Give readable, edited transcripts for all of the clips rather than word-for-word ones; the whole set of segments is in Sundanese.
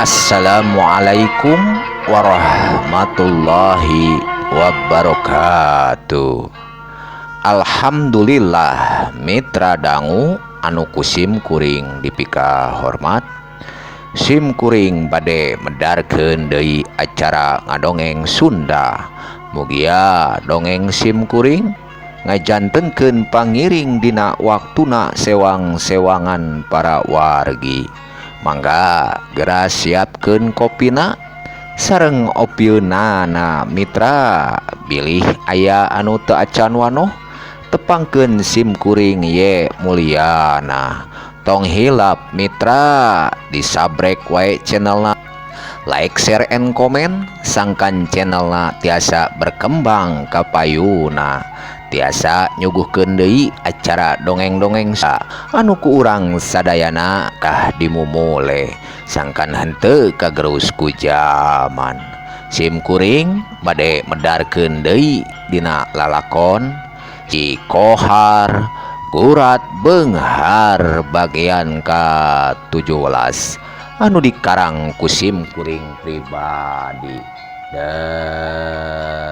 Assalamualaikum warahmatullahi wabarakatuh. Alhamdulillah, mitra dangu anu ku sim kuring dipika hormat. Sim kuring bade medarkeun deui acara ngadongeng Sunda. Mugia dongeng sim kuring ngajantenkeun pangiring dina waktuna sewang-sewangan para wargi. Mangga geura siapkeun kopina sareng opieunana, mitra, bilih aya anu teu acan wanoh tepangkeun sim kuring Ye Mulyana. Tong hilap, mitra, disabrek wae channelna, like, share and comment, sangkan channelna tiasa berkembang kapayuna, tiasa nyuguhkeun deui acara dongeng-dongeng sa anu ku urang sadayana kah dimumule sangkan henteu kagerus ku jaman. Sim kuring bade medarkeun deui dina lalakon Si Kohar Gurat Beunghar bagian ka-17 anu dikarang ku sim kuring pribadi. Dah.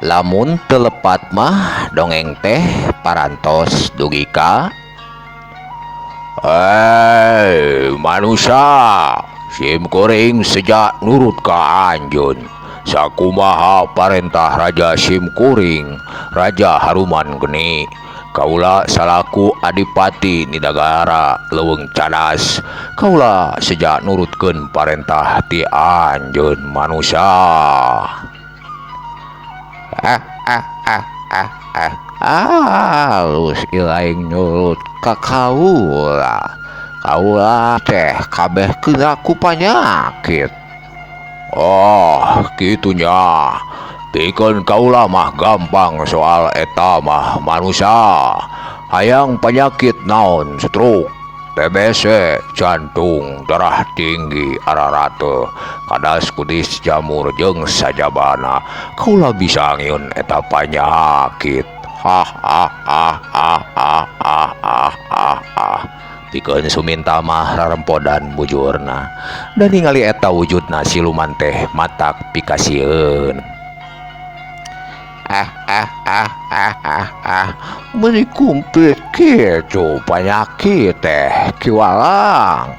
Lamun teu lepat mah dongeng teh parantos dugi ka manusia. Sim kuring sejak nurut ka anjeun. Sakumaha parentah raja sim kuring, Raja Haruman geni. Kaula salaku adipati Nidagara Leuweung Cadas, kaula sejak nurutkeun parentah ti anjeun, manusia. Ah ah ah ah ah. Alus ilaing nurut ka kaula. Kaula teh kabeh kena ku panyakit. Oh, kitunya. Pikeun kaula mah gampang soal eta mah, manusia. Hayang penyakit naon, stroke, TBC, jantung, darah tinggi, ararate, kadas kudis, jamur jeung sajabana. Kaula bisa ngieun eta panyakit. Ha ha ha ha ha ha ha ha ha. Pikeun Suminta mah rarempodan bujurna. Da ningali eta wujudna siluman teh matak pikasieun. Ah ah ah ah ah ah. Meuni kumplit kitu panyakit teh, Ki Walang.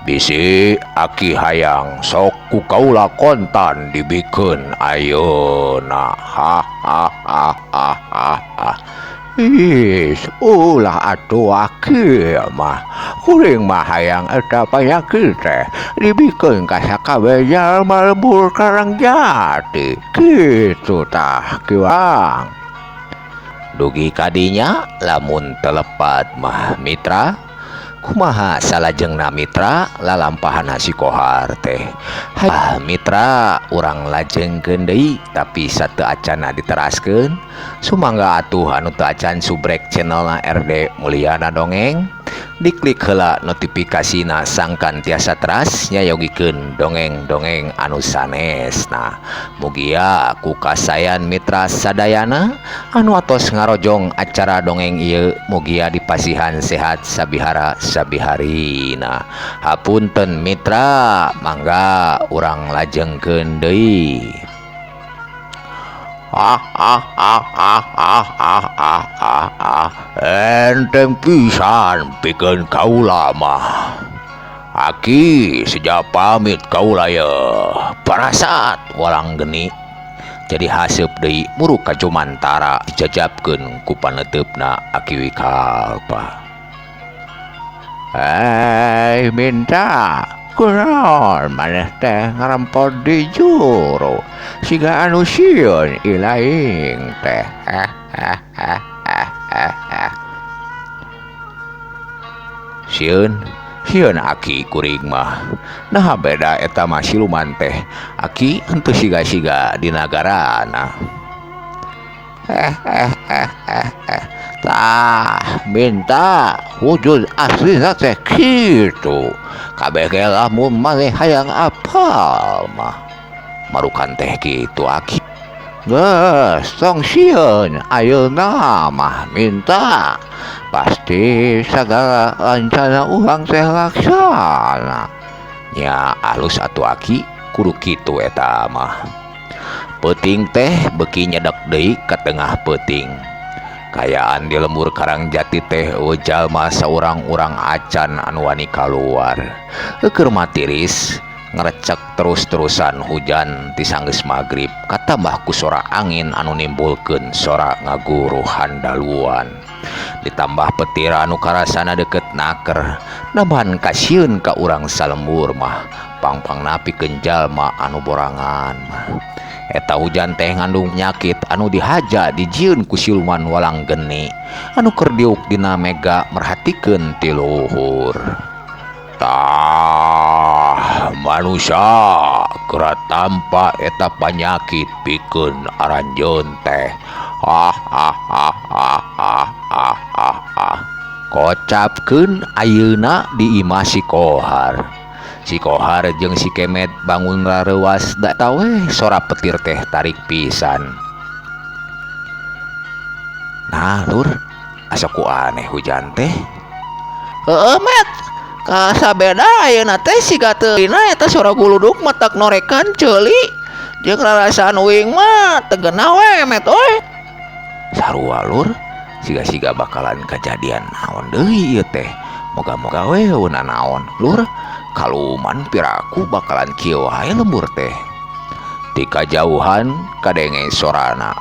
Bisi aki hayang, sok ku kaula kontan dibikeun ayeuna. Ha ha ha ha ha ha. Ih, ulah atuh, aki mah. Kuring mah hayang eta panyakit teh dibikeun ka sakabeh jalma lembur Karangjati. Kitu tah, Ki Walang. Dugi kadinya lamun teu lepat mah, mitra, kumaha salajengna, mitra, lalampahana si Kohar teh? Ah, mitra, urang lajengkeun deui, tapi sateu acanna diteraskeun, sumangga atuh anu teu acan subrek channelna RD Mulyana Dongeng, diklik heula notifikasina sangkan tiasa teras nyayogikeun dongeng-dongeng anu sanesna. Mugia ku kasayan mitra sadayana anu atos ngarojong acara dongeng ieu, mugia dipasihan sehat sabihara sabiharina. Hapunten, mitra, mangga urang lajengkeun deui. Ah ah ah ah ah ah ah ah ah. Enteng pisan pikeun kaula mah. Aki seja pamit kaula ye. Parasat walang geni. Jadi haseup deui muruk ka Jumantara dijajabkeun ku paneuteup Aki Wikalpa. Eh, Minta, kunaon maneh teh ngarempod di juru siga anu sieun ilaing teh? Ah ah ah ah ah ah. Sieun, sieun, aki, kuring mah. Nah, beda eta mah siluman teh, aki, henteu siga-siga di nagarana. Eh eh eh eh eh. Tah, Minta, wujud aslina teh kitu. Kabeh ge lamun maneh hayang apal mah. Marukan teh kitu, aki. Geus tong sieun ayeuna mah minta pasti sagala rencana urang teh laksana. Nya alus atuh aki kudu kitu eta mah. Peuting teh beuki nyedek deui ka tengah peuting. Kayaan di lembur Karangjati teh eueuh jalma saurang-urang acan anu wani kaluar. Keur matiris ngerecek terus-terusan hujan ti sanggeus magrib katambah ku sora angin anu nimbulkeun sora ngaguruh handaluan. Ditambah petir anu karasana deukeut naker, nambahan kasieun ka urang salembur mah pang-pangna pikeun jalma anu borangan mah. Eta hujan teh ngandung penyakit anu dihaja dijieun ku siluman walang geni anu keur diuk dina mega merhatikeun ti luhur. Tah manusia geura tampa eta panyakit pikeun aranjeun teh. Ah ah ah ah ah ah ah ah. Kocapkeun ayeuna di imah si Kohar. Si Kohar jeung si Kemet bangun rareuwas da eta weh sora petir teh tarik pisan. Nah lur, asa ku aneh hujan teh. Heeh met, kasabeda ayeuna teh siga teu dina eta sora guludug matak norekan ceuli jeung rarasaan uing mah teu geunah we met euy. Sarua lur, siga-siga bakalan kajadian naon deui ieu teh. Moga-moga we eueuna naon lur, kaluman piraku bakalan kieu wae lembur teh. Ti kajauhan kadenge sorana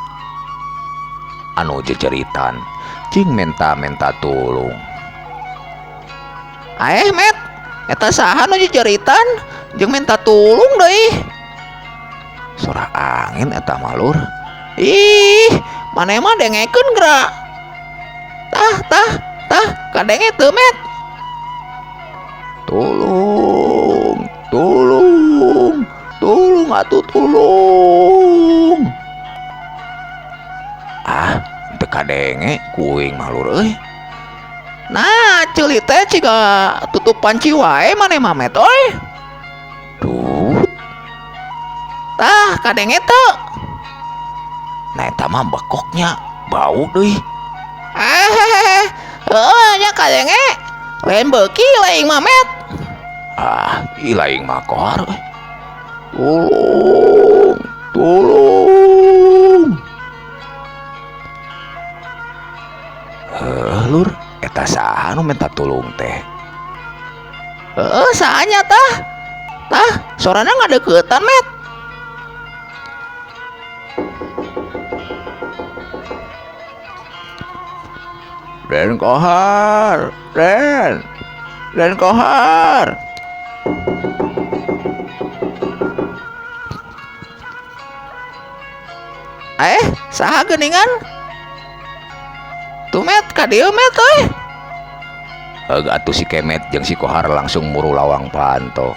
anu jejeritan jeung menta-menta tulung. Aeh met, eta saha nu jejeritan jeung menta tulung deui? Sora angin eta mah lur. Ih, maneh mah dengekeun geura. Tah tah tah, kadenge teu met? Tulung, tulung, tulung atuh tulung. Ah, teu kadenge kuing mah lur euy. Nah, ceuli teh ciga tutup panci wae maneh mah met euy. Duh. Tah, kadenge teu? Nah eta mah bekoknya bau deui. Eh, heueuh nya kadenge. Lain beuki laing mah met. Ah, ih laing mah Kohar euy. Tulung, tulung. Heuh lur, eta saha nu minta tulung teh? Heeh, saha nya tah? Tah, sorana ngadeuketan met. Den Kohar, Den, Den Kohar. Eh, saha geuningan? Tumet ka dieu met euy. Heug atuh si Kemet jeung si Kohar langsung muru lawang panto.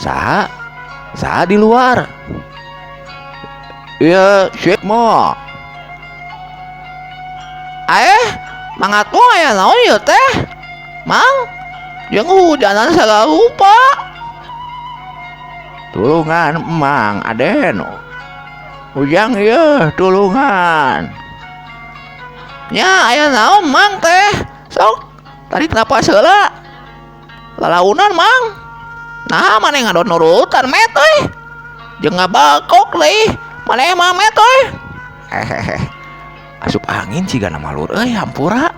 Saha? Saha di luar? Iya, si Mo. Aeh, mangatmu aya naon ieu teh? Mang, jeung hujanan sagala rupa. Tulungan Mang, Aden. Ujang ieu, tulungan. Nya aya naon Mang teh? Sok, tarik napas heula. Lalaunan Mang. Nah, maneh ngadon nurutan met euy. Jeung ngabakok deui. Maneh mah met euy. Hehehe. Asup angin cigana mah lur euy, hampura.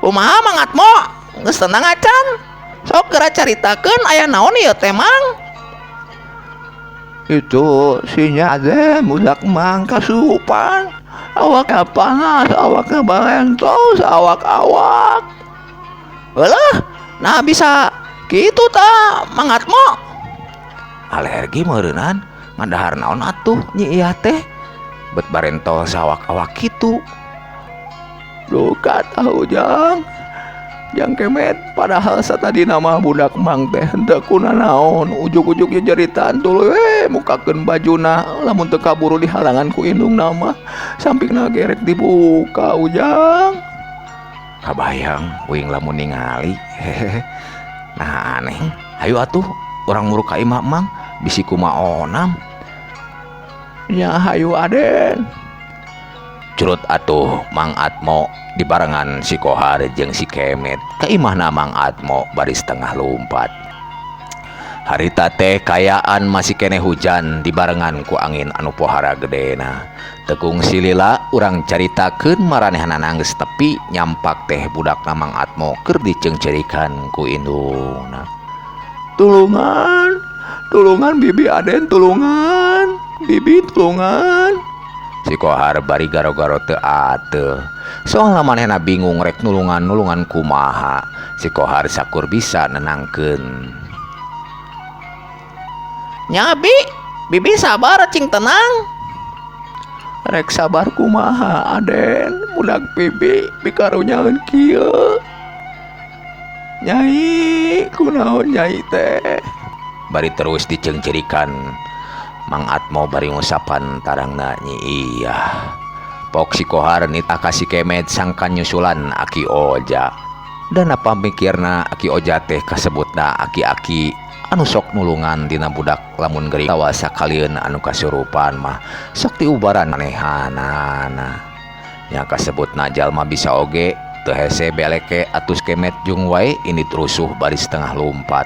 Kumaha Mangatmo? Geus tenang acan. Sok geura caritakeun aya naon ieu teh Mang? Itu sinya Aden budak Mang kasurupan. Awaknya panas, awaknya barentos, awak-awak. Eueuh, nah bisa kitu tah Mangatmo. Alergi meureunnan, ngadahar naon atuh nyi ieu teh? Bet barentos awak-awak kitu. Duka tahu jang. Jang Kemet padahal satadina mah budak Mang teh henteu kunanaon, ujug-ujug jeritan tuluy we mukakeun bajuna lamun teu kaburu dihalangan ku indungna mah sampingna gerek dibuka ujang. Kabayang uing lamun ningali. Hehehe. Nah aneh, hayu atuh urang muruk ka imah Mang, Bisi kumaha onam. Nya hayu Aden. Curut atuh Mang Atmo dibarengan si Kohar jeung si Kemet ka imahna Mang Atmo bari setengah lumpat. Harita teh kayaan masih keneh hujan dibarengan ku angin anu pohara gedena. Tekung silila urang caritakeun maranehanana geus tepi nyampak teh budakna Mang Atmo keur diceungceurikan ku indungna. Tulungan, tulungan bibi Aden, tulungan, bibi tulungan. Si Kohar bari garo-garo teu ateuh. Soalna manehna bingung rek nulungan-nulungan kumaha. Si Kohar sakur bisa nenangkeun. Nya bi, bibi sabar cing tenang. Rek sabar kumaha Aden, budak bibi pikarunyaeun kieu. Nyai, kunaon nyai teh? Bari terus diceungceurikan Mang Atmo bari ngusapan tarangna Nyi Iyah. Pok si Kohar nitah ka si Kemet sangkan nyusulan Aki Oja. Dan apa mikirna Aki Oja teh kasebutna aki-aki anu sok nulungan dina budak lamun gering tawa sakalieun anu kasurupan mah sok diubaran manehanana. Nya kasebutna jalma bisa oge teu hese beleke atus Kemet jung wae ini rusuh bari setengah lumpat.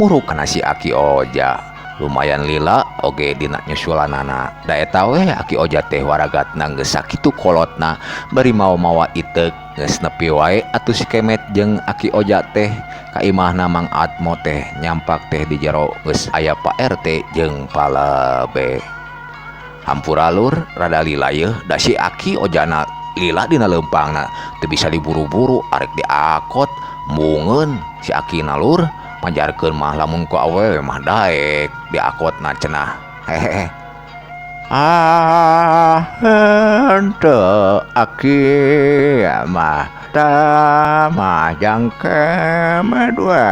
Muruk kana si Aki Oja. Lumayan lila oge dina nyusulanana. Da eta we Aki Oja teh waragatna geus sakitu kolotna bari mawa-mawa iteuk geus nepi wae atuh si Kemet jeung Aki Oja teh ka imahna Mang Atmo teh nyampak teh di jero geus aya Pak RT jeung Palebe. Hampura lur rada lila yeuh da si Aki Ojana lila dina leumpangna teu bisa diburu-buru arek diakot mungeun si Aki na lur. Majarkeun mah lamun ku awewe mah daek diakotna cenah. Hehehe. Ah henteu Aki mah tah mah jang Kemet we.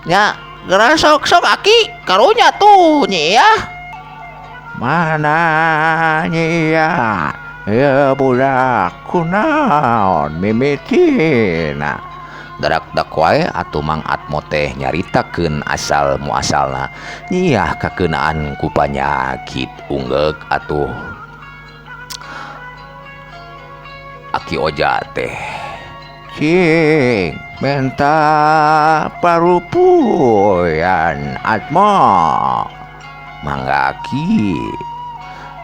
Nya geura sok-sok Aki karunya tuh Nyi Iyah. Mana Nyi Iyah? Ya budak kunaon mimitina. Darak-dak wae atuh Mang Atmo teh nyaritakeun asal muasalna. Nyi Iyah kakeunaan ku panyakit unggeuk atuh Aki Oja teh. Cing menta parupuyan Atmo. Mangga Aki.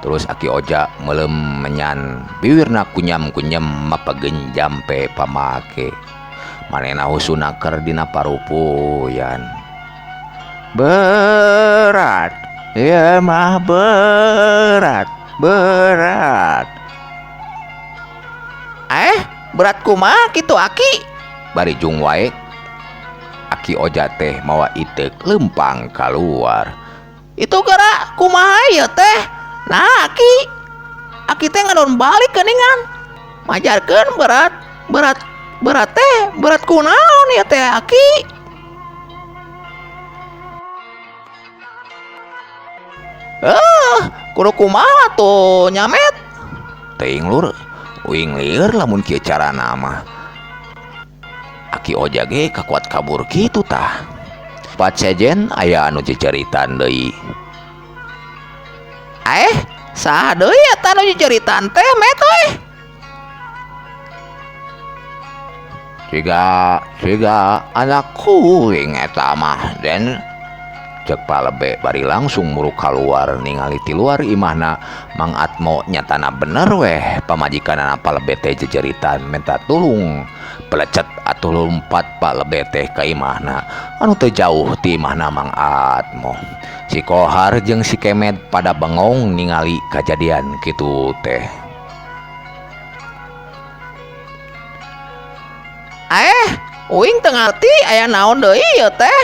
Terus Aki Oja melem menyan biwirna kunyam-kunyam mapagenjampe pamake. Manehna husuna keur dina parupuyan. Berat, ieu mah berat, berat. Berat kumaha kitu Aki? Bari jung wae Aki Oja teh mawa iteuk lempang kaluar. Itu geura kumaha ieu teh? Nah Aki, Aki teh ngadon balik geuningan. Majarkeun berat, berat, berat teh, berat kunaon ieu teh Aki? Kudu kumaha tuh nyamet? Teuing lur, uing lieur lamun kieu carana mah. Aki Oja ge kakuat kabur kitu tah. Pat sejen aya anu ceceritan deui. Saha deui eta anu ceceritan teh met euy? Siga anak kuring eta mah den. Cek Palebe bari langsung muruk kaluar ningali ti luar imahna Mang Atmo nyatana bener weh pamajikanana Palebe teh jejeritan minta tulung. Pelecet atuh lumpat Palebe teh ka imahna anu teu jauh ti imahna Mang Atmo. Si Kohar jeung si Kemet pada bengong ningali kajadian kitu teh. Uing teu ngarti aya naon deui ieu teh.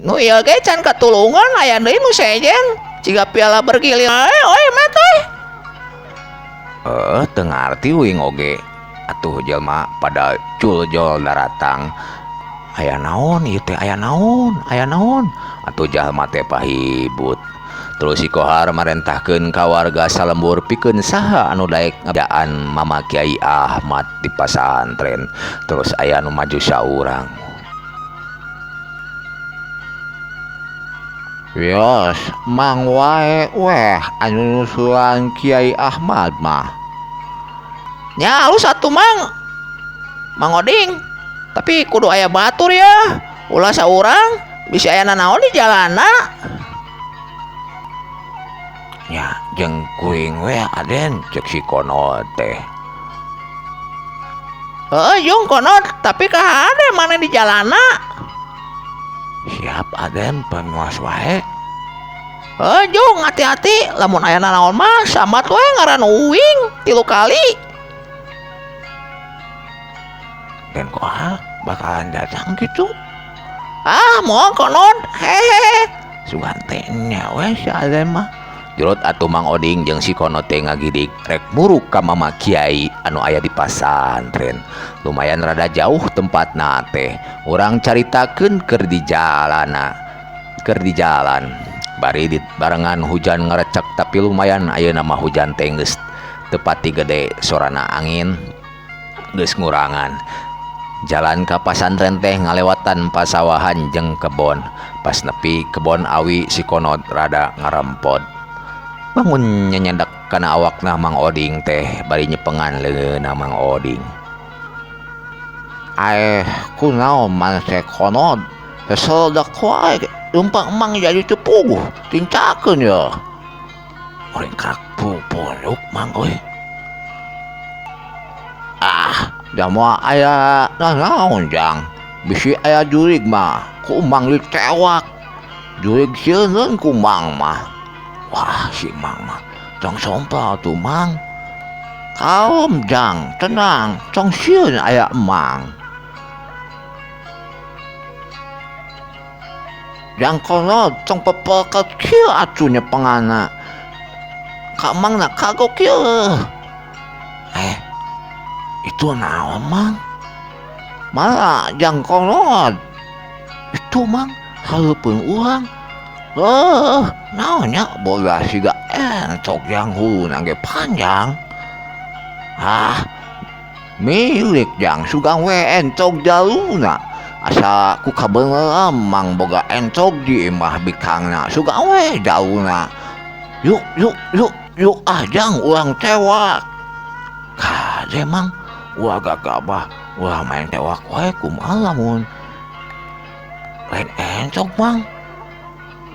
Nu ieu ge can katulungan aya deui nu sejen jiga piala bergilir euy met euy. Teu ngarti uing oge. Atuh jelema pada culjol daratang. Aya naon ieu teh, aya naon, aya naon. Atuh jalma teh pahibut. Terus si Kohar marentahkeun ka warga salembur pikeun saha anu daek ngabejaan Mama Kiai Ahmad di pasantren. Terus aya nu maju saurang. Wios mang wae weh anu nyusulan Kiai Ahmad mah. Nya alus atuh Mang. Mang Oding, tapi kudu aya batur ya. Ulah saurang bisi aya nanaon di jalana. Nya jeung kuring we Aden cek si Konod teh. Heuh jung Konod, tapi kahade maneh di jalana? Siap Aden, penguas wae. Heuh jung, hati-hati lamun aya nanaon mah sambat we ngaran uing 3 kali. Den Kohar bakalan datang gitu. Ah, moal Konod. Hehehe. Sugan teh nya we si Aden mah. Jurut atuh Mang Oding jeung si Konod teh ngagidik rek muruk ka Mama Kiai anu aya di pasantren. Lumayan rada jauh tempatna teh. Urang caritakeun keur di jalana. Keur di jalan. Bari di barengan hujan ngarecek tapi lumayan ayeuna mah hujan teh geus teu pati gede, sorana angin geus ngurangan. Jalan ka pasantren teh ngalewatan pasawahan jeung kebon. Pas nepi kebon awi si Konod rada ngarempod. Bangun nyenyendak kana awakna Mang Oding teh bari nyepengan leungeunna Mang Oding. Aeh, kunaon maneh teh Konod? Hesel dak wae leumpang emang jadi teu puguh, tincakeun ye. Urang karak pupuluk Mang euy. Ah, da moal aya nanaon jang. Bisi aya jurig mah ku emang ditewak. Jurig sieun ku mang mah. Wah, si Mang mah tong sompal tuh Mang. Kalem jang, tenang, tong sieun aya emang. Jang Konod tong pepelket kieu atuh nyepengana. Ka emang na kagok kieu. Itu naon Mang? Mana jang Konod? Itu Mang hareupeun urang. Naon nya boga siga entok jang huluna ge panjang. Ah, milik jang sugan we entok jaluna. Asa ku kabeneran Mang boga entok di imah bikangna sugan we jaluna. Yuk yuk yuk yuk ah jang urang tewak. Kade Mang, ulah gagabah, ulah main tewak wae kumaha lamun lain entok Mang.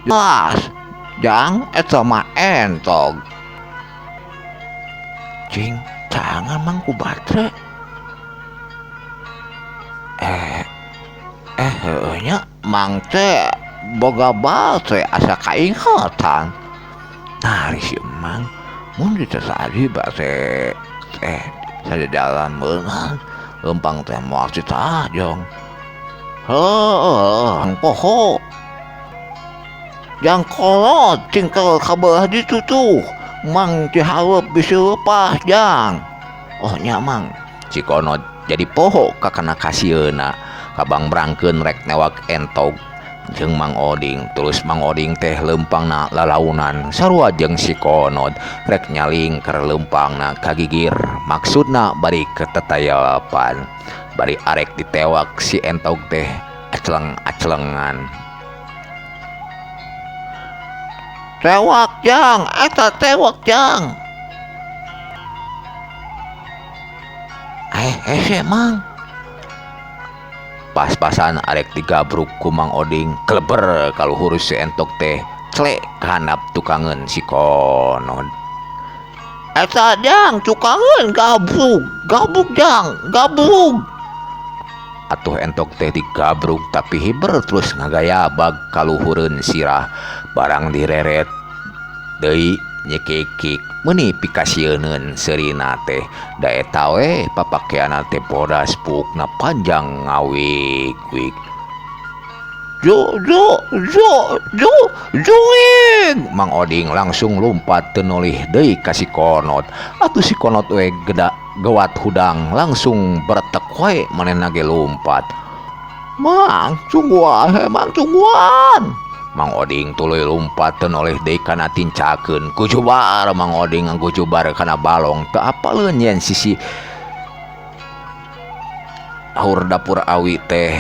Pas, jang eta mah entog. Cing, tangan Mang ku batre. Heueuh nya Mang teh boga batre asa kaingatan. Nah, si Mang mun ditesadi batre teh sajajalan meunang lempang teh moal ditajong. Heueuh, poho. Jang Konod tinggal kabelah ditu tuh. Mang dihareup bisi lepas jang. Oh nya Mang. Si Konod jadi poho kakana kasieuna. Kabang berangkeun rek newak entog jeung Mang Oding. Terus Mang Oding teh leumpangna lalaunan sarua jeung si Konod rek nyaling keur leumpangna kagigir. Maksudna bari ketetayapan. Bari arek ditewak si entog teh acleng-aclengan. Tewak jang, eta tewak jang. Hese Mang. Pas-pasan arek digabruk ku Mang Oding, kleber kaluhur si entok teh clek kahandap tukangeun si Konod. Eta jang tukangeun gabruk, gabruk jang, gabruk. Atuh entok teh digabruk tapi hiber terus ngagayabag kaluhureun sirah. Barang direret deui nyekikik meuni pikasieuneun seurina teh. Da eta we papakeanna teh bodas buukna panjang ngawik-wik. Jo jo jo jo juing. Mang Oding langsung lumpat teu nolih deui ka si Konod. Atuh si Konod we geda gewat hudang langsung beretek wae manehna ge lumpat. Mang tungguan, he Mang tungguan. Mang Oding tuluy lumpat teu noleh deui kana tincakeun. Kujubar Mang Oding nggujubar kana balong teu apaleun yen sisi haur dapur awi teh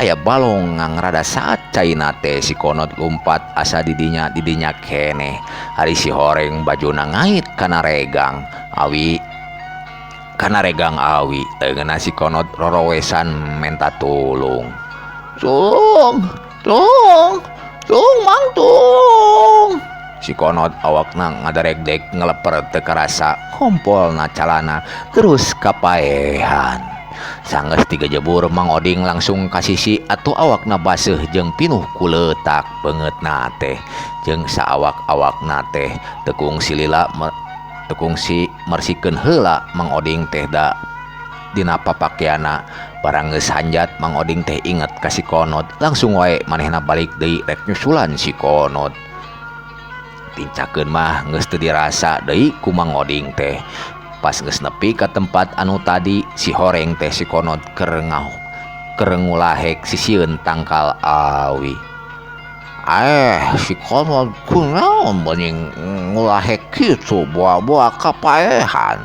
aya balong ngangrada saat caina teh si Konot lumpat asa didinya didinya keneh. Ari si horeng bajuna ngait kana regang awi kana regang awi teungeuna si Konot rorowesan menta tulung. Tung, tung, tung mang tung. Si Konot awakna ngadaregdeg ngeleper teu karasa kompolna calana terus kapaehan. Sanggeus tigejebur Mang Oding langsung ka sisi atuh awakna baseuh jeung pinuh ku leutak beungeutna teh jeung saawak-awakna teh teu kungsi lila teu kungsi mersikeun heula Mang Oding teh da dina papakeana. Barang geus hanjat Mang Oding teh inget ka si Konot langsung wae manehna balik deui rek nyusulan si Konot. Tincakeun mah geus teu dirasa deui ku Mang Oding teh. Pas geus nepi ka tempat anu tadi si horeng teh si Konot keur ngulahek sisieun tangkal awi. Si Konot kunaon bening ngulahek kitu boa-boa kapaehan.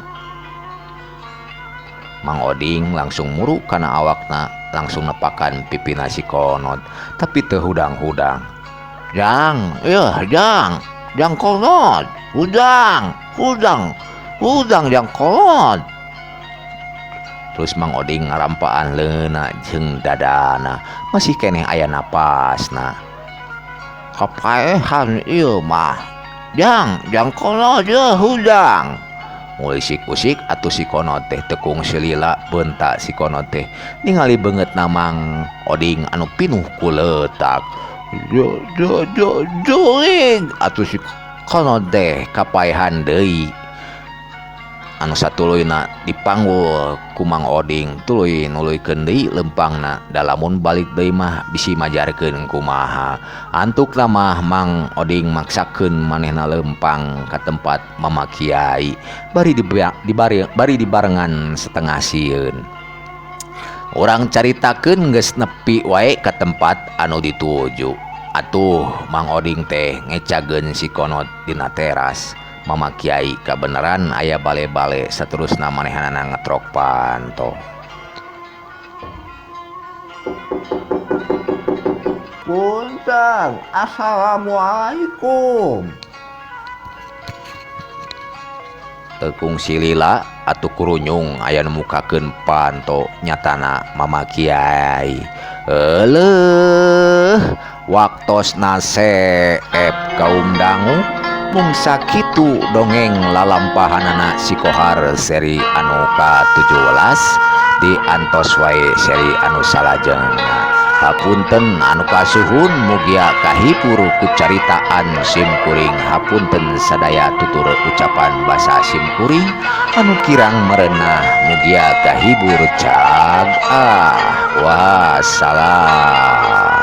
Mang Oding langsung muruk kana awakna langsung nepakan pipina si Konot tapi teu hudang-hudang. Jang, yeuh jang. Jang Konot, hudang, hudang, hudang jang Konot. Terus Mang Oding ngarampaan leuna jeung dadana masih keneh aya napasna. Kapaehan ieu mah. Jang, jang Konot yeuh hudang. Ngulisik-usik atuh si Konot teh teu kungsi lila beunta si Konot teh ningali beungeutna Mang Oding anu pinuh ku leutak. Jo jo jo jurig atuh si Konot teh kapaehan deui. Anu satuluyna dipanggul ku Mang Oding tuluy nuluykeun deui lempangna da lamun balik deui mah bisi majarkeun kumaha. Antukna mah Mang Oding maksakeun manehna lempang ka tempat Mama Kiai bari bari dibarengan setengah sieun. Urang caritakeun geus nepi wae ka tempat anu dituju. Atuh Mang Oding teh ngecageun si Konot dina teras. Mama Kiai kabeneran aya bale-bale saterusna manehanana ngetrok panto. Punten, assalamualaikum. Teu kungsi lila atuh kurunyung aya nu mukakeun panto nyatana Mama Kiai. Euleuh, waktosna seep kaum dangu mung sakitu dongeng lalampahanana si Kohar seri anu ka-17 diantos wae seri anu salajengna. Hapunten anu kasuhun mugia kahibur ku caritaan sim kuring. Hapunten sadaya tutur ucapan basa sim kuring anu kirang merenah mugia kahibur cag ah wassalam.